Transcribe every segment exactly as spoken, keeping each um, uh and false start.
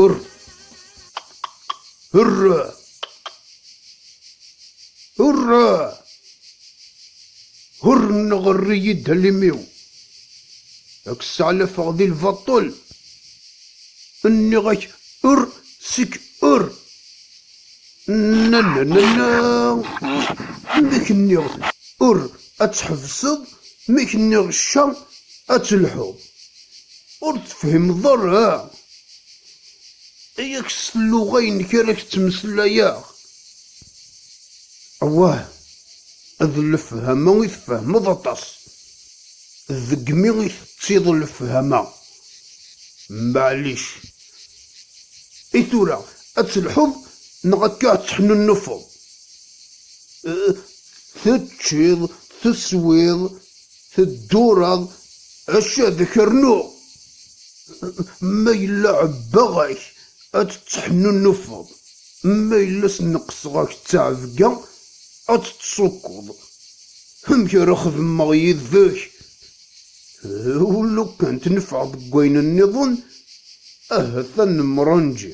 Ur, ur, ur, ur nɣerri-yi-d alim-iw. Ad k-sseɛlafeɣ di lbaṭel. Nniɣ-ak ur, seg ur. Na, na, na, na. Mi k-nniɣ ur, ad tḥebseḍ, mi k-nniɣ cca, ad telḥuḍ. Ur tefhimeḍ ara. Yak s tluɣa-inek ara k-ttmeslayeɣ. Awah, d lefhama i tfehmeḍ aṭas. Degmi i tettiḍ lefhama. Maɛlic. I tura, ad telḥuḍ neɣ akka ad teḥnunnufeḍ? Eh, teččiḍ, teswiḍ, tedduraḍ, acu ad ak-rnuɣ? Ma yella ɛebbaɣ-ak, ad tetteḥnunnufeḍ. Ma yella sneqseɣ-ak ttaɛebga, ad tettṣukkuḍ. Amek ara xedmeɣ yid-k? Ulakan tnefɛeḍ deg wayen nniḍen, ahat ad nemranǧi.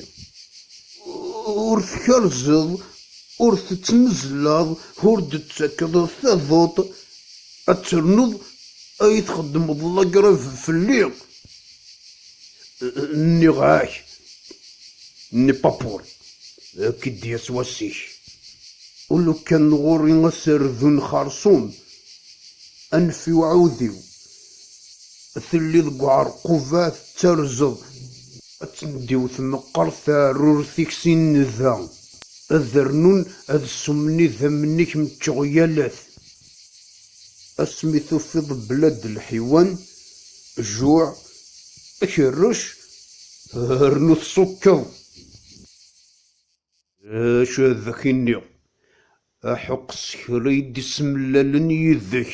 Ur tkerzeḍ, ur tettmezlaḍ, ur d-tettakeḍ taduṭ, ad ternuḍ ay txeddmeḍ lagrab fell-i. Nniɣ-ak, nni papur, ad k-id-yas wass-ik. Ulukan ɣur-i aserdun xerṣum, anef i uɛudiw. Telliḍ deg uɛerqub-a tettarzeḍ. Ad tendiw tmeqqert teɛrurt-ik si nnda. Ad rnun ad summen idammen-ik meččeɣyalat. Asmi tufiḍ belad lḥiwan, jjuɛ, akerrec, rnu tṣukkeḍ. Acu ad ak-iniɣ? Aḥuqq s kra i d-isemlalen yid-k,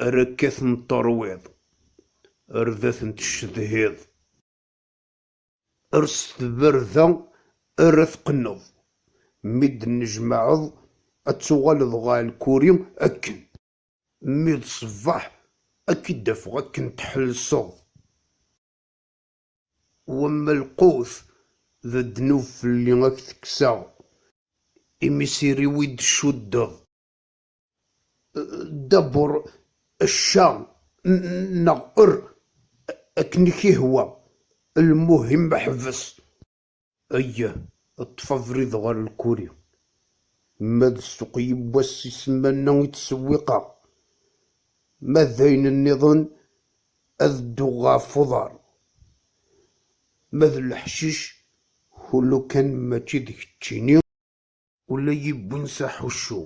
ar akka ten-terwiḍ, ar d ad ten-tcedhiḍ. Ar s tbarda ara teqqneḍ, mi d-tennejmaɛeḍ ad tuɣaleḍ ɣer lkuri akken. Mi d ṣṣbeḥ ad k-id-afeɣ akken tḥellseḍ. Wamma lqut, d ddnub fell-i ad k-t-kkseɣ, imi s iri-w i d-tcuddeḍ. Dabur cca n-, neɣ er, akken i k-ihwa, lmuhim ḥbes. Eyyah, ṭṭef abrid ɣer lkuri. Ma d ssuq yiwwas i ssmana i ttsewwiqeɣ, ma d ayen nniḍen ad dduɣ ɣef uḍar. Ma d leḥcic, ulukan mačči d keččini, ula yiwin s aḥuccu.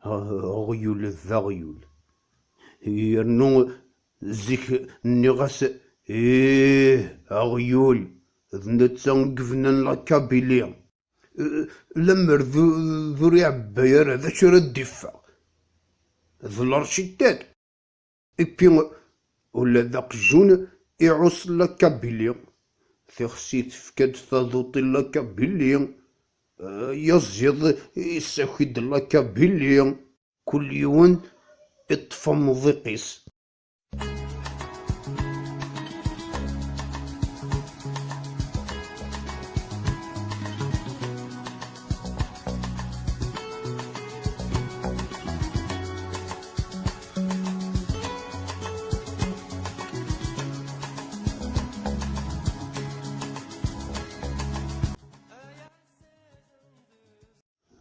Aɣyul d aɣyul. Yernu zik nniɣ-as, ih, aɣyul, d netta i yebnan la Kabylie. Lemmer d, d ur iɛebba ara, d acu ara d-iffeɣ? D l'architecte. Ipi ula d aqjun iɛuss la Kabylie. Tixsi tefka-d taduṭ i la Kabylie. Yaziḍ issaki-d la Kabylie. Kul yiwen iṭṭef amḍiq-is.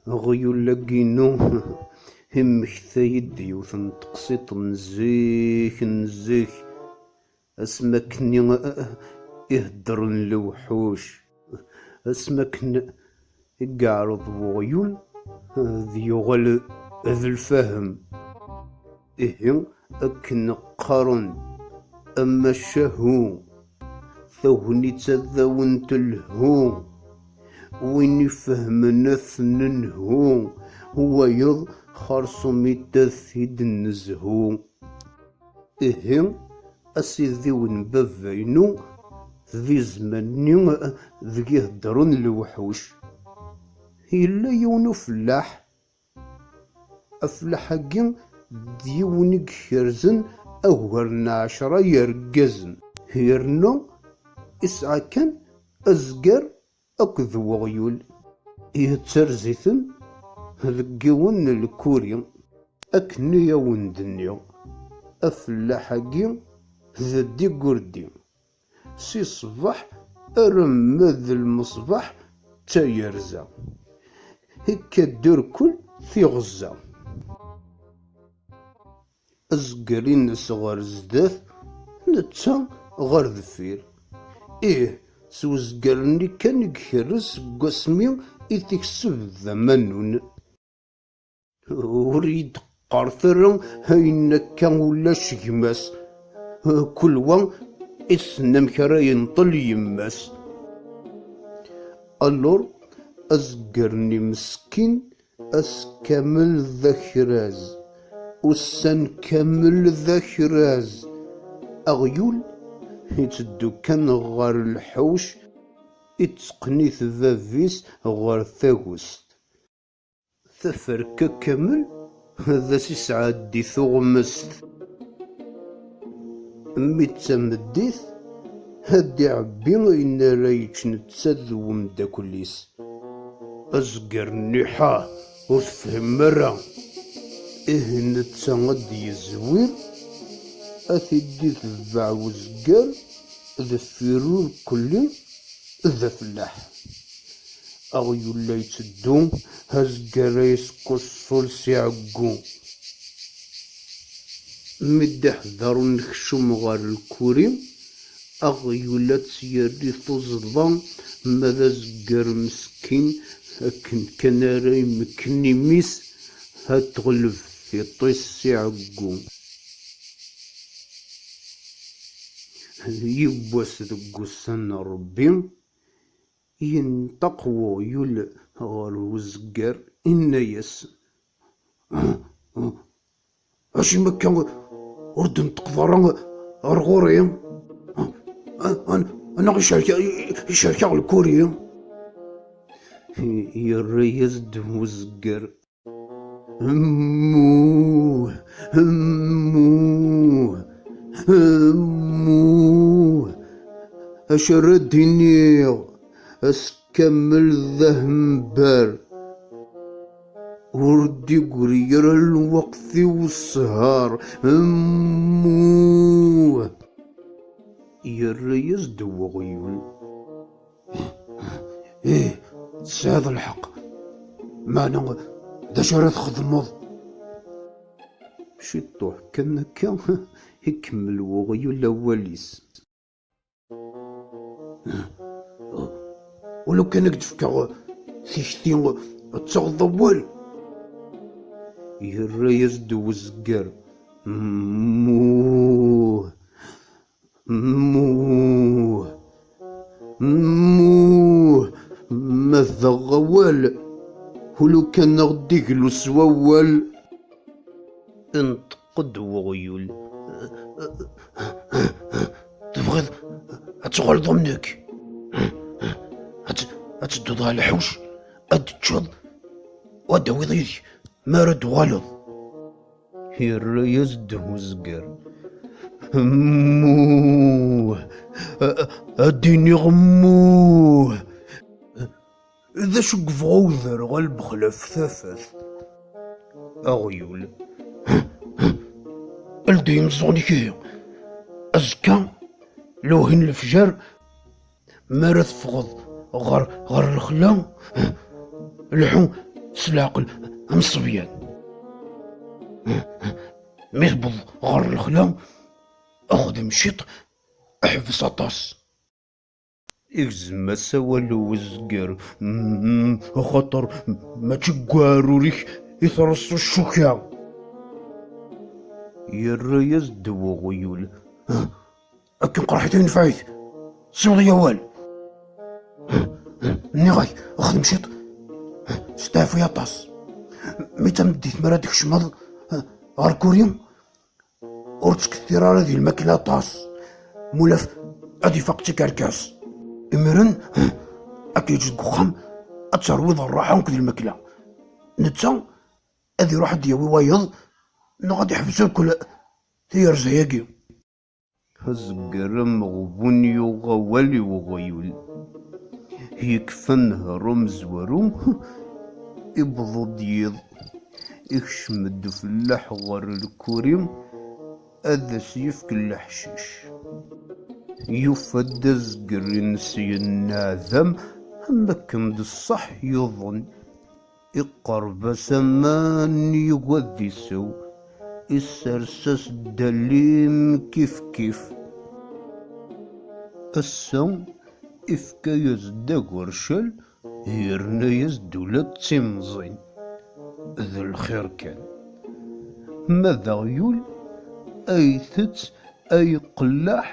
Aɣyul-agi-inu immekta-yi-d yiwet n teqsiṭ n zik, n zik, asmi akken i, i heddren lewḥuc, asmi akken i yeɛreḍ weɣyul ad yuɣal d lfahem. Ihi akken qqaren, amacahu, tagnit ad awen-telhu, win ifehmen ad t-nenhu, wayeḍ xerṣum-it ad t-id-nezhu. Ihi, a sidi-w n baba-inu, di zzman-nni deg i heddren lewḥuc, yella yiwen ufellaḥ. Afellaḥ-agi d yiwen i ikerzen ugar n ɛecra yergazen. Yerna Isɛa kan azger akked weɣyul. Yettarez-iten deg yiwen n lkuri. Akken i awen-d-nniɣ, afellaḥ-agi d digurdi. Si ṣṣbeḥ arma d lmeṣbaḥ d tayerza, ikka-d urkul tiɣezza. Azger-ines ɣer zdat, netta ɣer deffir. Ih, s uzger-nni kan i ikerrez seg wasmi i t-ikseb d amanun. Ur yi-d-qqaret ara ayen akka ulac gma-s. Kul wa issen amek ara yenṭel yemma-s. Alors, azger-nni meskin, ass kamel d akraz, ussan kamel d akraz. Aɣyul itteddu kan ɣer lḥewc, itteqqen-it bab-is ɣer tagust. Taferka kamel ad as-isɛeddi tuɣmest. Mi d tameddit, ad d-iɛebbi ayen ara yečč netta d umeddakel-is. Azger-nni ḥa ur tefhim ara. Ihi netta ad d-yezwir, ad t-id-itebbeɛ uzger deffir urkelli d afellaḥ. Aɣyul la yetteddu, azger la yeskuṣṣul s iɛeggu. Mi d-iḥder unekcum ɣer lkuri, aɣyul ad tt-yerr i tuẓḍa, ma d azger meskin, akken kan ara imekken imi-s, ad teɣleb tiṭ-is s iɛeggu. Yiwwas deg wussan n Ṛebbi, yenṭeq weɣyul ɣer uzger, inna-yas: "Acimi akka ur d-tenṭqeḍ ara ɣer ɣur-i? Anaɣ icerk-, icerk-aɣ lkuri?" Yerra-yas-d uzger: "Mmuh, mmuh, mmuh, acu ara d-iniɣ? Ass kamel d ahember. Ur d-igri ara lweqt-iw ssher. Mmuh!" Yerra-yas-d weɣyul: "Ih, tesɛiḍ lḥeqq. Meɛna d acu ara txedmeḍ?" Ciṭuḥ kan akka, ikemmel weɣyul awal-is: "Ulaw kan ad k-d-fkeɣ tikti, ad taɣeḍ awal?" Yerra-yas-d uzger: "Mmuh, mmuh, mmuh, ma taɣeḍ awal, ulaw kan ad ɣ-d-iglu s wawal." Inṭeq-d weɣyul: "Tebɣiḍ ad tuɣaleḍ am nekk? Ad t-, ad tedduḍ ɣer lḥewc, ad teččeḍ, u ad d-tawiḍ yid-k mi ara d-tuɣaleḍ?" Yerra-yas-d uzger: "Mmuh! A, a, ad d-iniɣ mmuh! D acu i yebɣa uderɣal bexlaf tafat?" Aɣyul: "Ldi imeẓẓuɣen-ik ihi. Azekka, lewhi n lefjer, mi ara teffɣeḍ ɣer, ɣer lexla, lḥu s leɛqel am ṣṣebyan. Mi tewweḍ ɣer lexla, xdem ciṭ, ḥbes aṭas." Igzem-as awal uzger: "Mm, axaṭer mačči deg uɛrur-ik i treṣṣu ccuka." Yerra-yas-d weɣyul: "Akken qerḥit i nefɛit, siweḍ-iyi awal. Nniɣ-ak, xdem ciṭ, steɛfu aṭas. Mi d tameddit mi ara d-tkecmeḍ ɣer Kuri, ur ttkettir ara di lmakla aṭas, mulaf ad ifaq d tikerkas. Imiren, ad k-yeǧǧ deg uxxam, ad terwiḍ rraḥa akked lmakla. Netta ad iruḥ ad d-yawi wayeḍ, neɣ ad iḥbes akk tiyerza-agi." Azger ameɣbun yuɣ awal i uɣyul. Yekfa nnher amezwaru, iwweḍ-d yiḍ. Ikcem-d ufellaḥ ɣer lkuri, ad as-yefk leḥcic. Yufa-d azger-ines yenneɛdam, am akken d ṣṣeḥ yuḍen. Iqerreb-as aman, yugi ad isew, isers-as-d alim kifkif. Ass-a, ifka-yas-d agercal, yerna-yas-d ula d timẓin. D lxir kan. Ma d aɣyul, ay itett, ay iqelleḥ,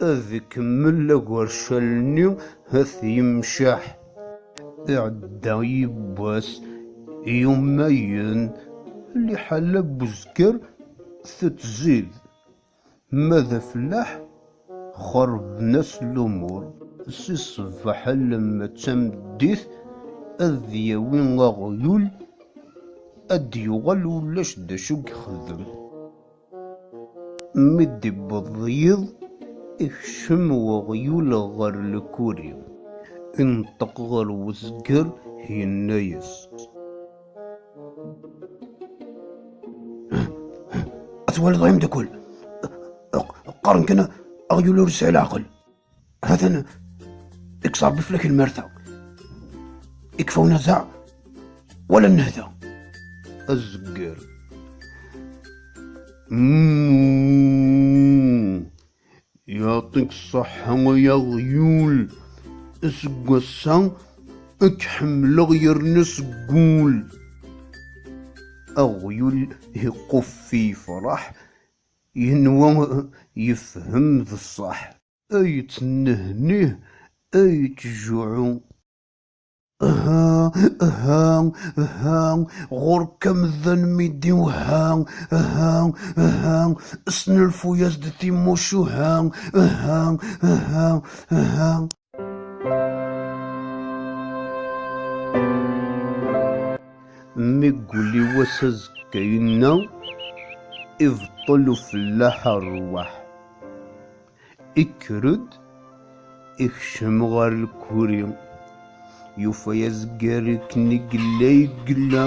ad ikemmel agercal-nni, ad t-yemceḥ. Iɛedda yiwwas, yumayen, liḥala n uzger tettzid. Ma d afellaḥ, xerben-as lumuṛ. Si ṣṣbeḥ alamma d tameddit, ad yawi aɣyul, ad d-yuɣal ulac d acu i yexdem. Mi d-iwweḍ yiḍ, ikcem weɣyul ɣer lkuri, inṭeq ɣer wezger, yenna-yas: "Ad twaliḍ ay ameddakel, qqaren kan aɣyul ur yesɛi leɛqel. Ha-t-an, ikkes Ṛebbi fell-ak lmerta. Ikfa unazeɛ, wala nnehta." Azger: "Mm, yaɛṭik ṣṣeḥḥa ay aɣyul, seg wass-a ad k-ḥemmleɣ yerna seg wul." Aɣyul iquffi yefṛeḥ, yenwa yefhem d ṣṣeḥ. Ay yettnehnih, ay yettjuɛu. Aha, aha, aha, ɣur-k amdan mi d-iwehha, aha, aha, snulfu-yas-d timucuha, aha, aha, aha. Mi yuli wass azekka yenna, ibeṭṭel ufellaḥ rrwaḥ. Ikker-d, ikcem ɣer lkuri, yufa azger akken i yella i yella.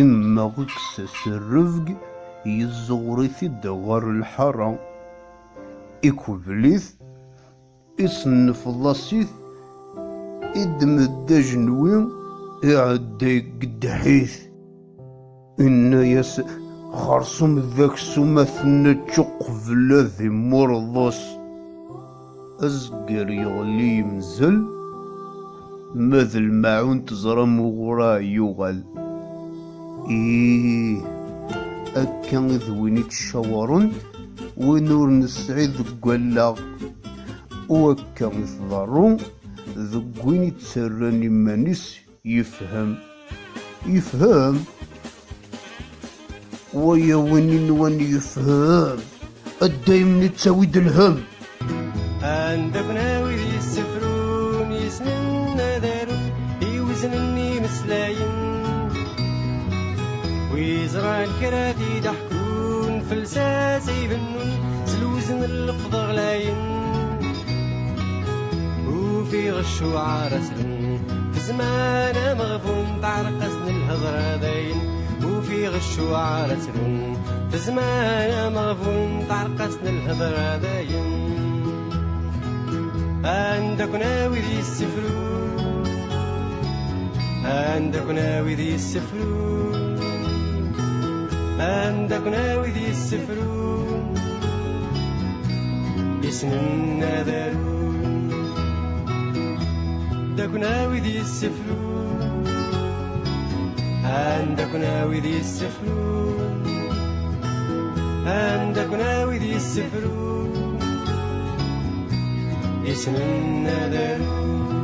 Immeɣ ikkes-as rrebg, yezzuɣer-it-id ɣer lḥara. Ikbel-it, isennefḍas-it i d-medda ajenwi, iɛedda igeddeḥ-it. Inna-yas: "Xersum d aksum ad t-nečč uqbel ad imurḍes." Azger yeɣli yemzel, ma d lmaɛun teẓram uɣur yuɣal. Ih, akka i d win i ttcawren win ur nesɛi deg wallaɣ, u akka i tḍerru deg win ittarran iman-is yefhem. Yefhem? Waya win inwan yefhem, a dayem nettawi-d lhem. Anda-ken a wid yessefrun, yessnen ad arun, iweznen imeslayen. Wi ẓran kra d-idaḥkun, fell-as ay bennun, s lewzen n lefḍ ɣlayen. Ufiɣ ccuɛara ttrun, f zzman ameɣbun, teɛreq-asen lhedra dayen. Ufiɣ ccuɛara ttrun, f zzman ameɣbun, teɛreq-asen lhedra dayen. Anda-ken a wid yessefrun, anda-ken a wid yessefrun, anda-ken a wid yessefrun, yessnen ad arun. Anda-ken a wid yessefrun, anda-ken a wid yessefrun, anda-ken a wid yessefrun, yessnen ad arun.